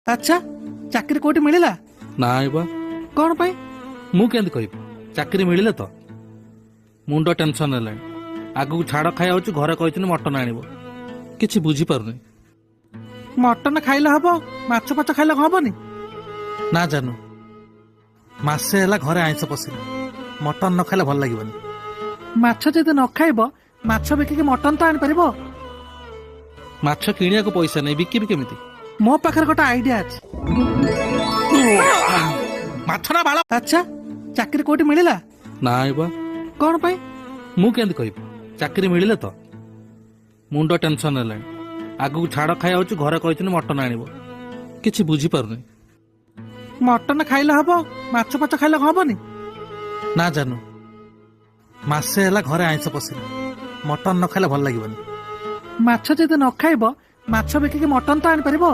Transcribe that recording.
ଆଚ୍ଛା, ଚାକିରି କୋଉଠି ମିଳିଲା? ନାଇଁ ବା। କଣ ପାଇଁ? ମୁଁ କେମିତି କହିବି? ଚାକିରି ମିଳିଲେ ତ ମୁଣ୍ଡ ଟେନସନ ହେଲାଣି। ଆଗକୁ ଛାଡ଼ ଖାଇବା ଅଛି, ଘରେ କହିଛନ୍ତି ମଟନ ଆଣିବ। କିଛି ବୁଝିପାରୁନି। ମଟନ ଖାଇଲେ ହବ, ମାଛ ଫାଛ ଖାଇଲେ ହବନି? ନା ଜାନୁ, ମାସେ ହେଲା ଘରେ ଆଇଁଷ ପଶିନି। ମଟନ ନ ଖାଇଲେ ଭଲ ଲାଗିବନି। ମାଛ ଯଦି ନ ଖାଇବ, ମାଛ ବିକିକି ମଟନ ତ ଆଣିପାରିବ। ମାଛ କିଣିବାକୁ ପଇସା ନାହିଁ, ବିକିବି କେମିତି? ମୋ ପାଖରେ ଗୋଟେ ଆଇଡିଆ ଅଛି। ମାଛ ନା ବାଳ। ଆଚ୍ଛା, ଚାକିରି କୋଉଠି ମିଳିଲା? ନାଇଁ ବା। କଣ ପାଇଁ? ମୁଁ କେମିତି କହିବି? ଚାକିରି ମିଳିଲେ ତ ମୁଣ୍ଡ ଟେନସନ ହେଲାଣି। ଆଗକୁ ଛାଡ଼ ଖାଇବା ଅଛି, ଘରେ କହିଛନ୍ତି ମଟନ ଆଣିବ। କିଛି ବୁଝିପାରୁନି। ମଟନ ଖାଇଲେ ହବ, ମାଛ ଫାଛ ଖାଇଲେ ହବନି? ନା ଜାନୁ, ମାସେ ହେଲା ଘରେ ଆଇଁଷ ପଶିନି। ମଟନ ନ ଖାଇଲେ ଭଲ ଲାଗିବନି। ମାଛ ଯଦି ନ ଖାଇବ, ମାଛ ବିକିକି ମଟନ ତ ଆଣିପାରିବ।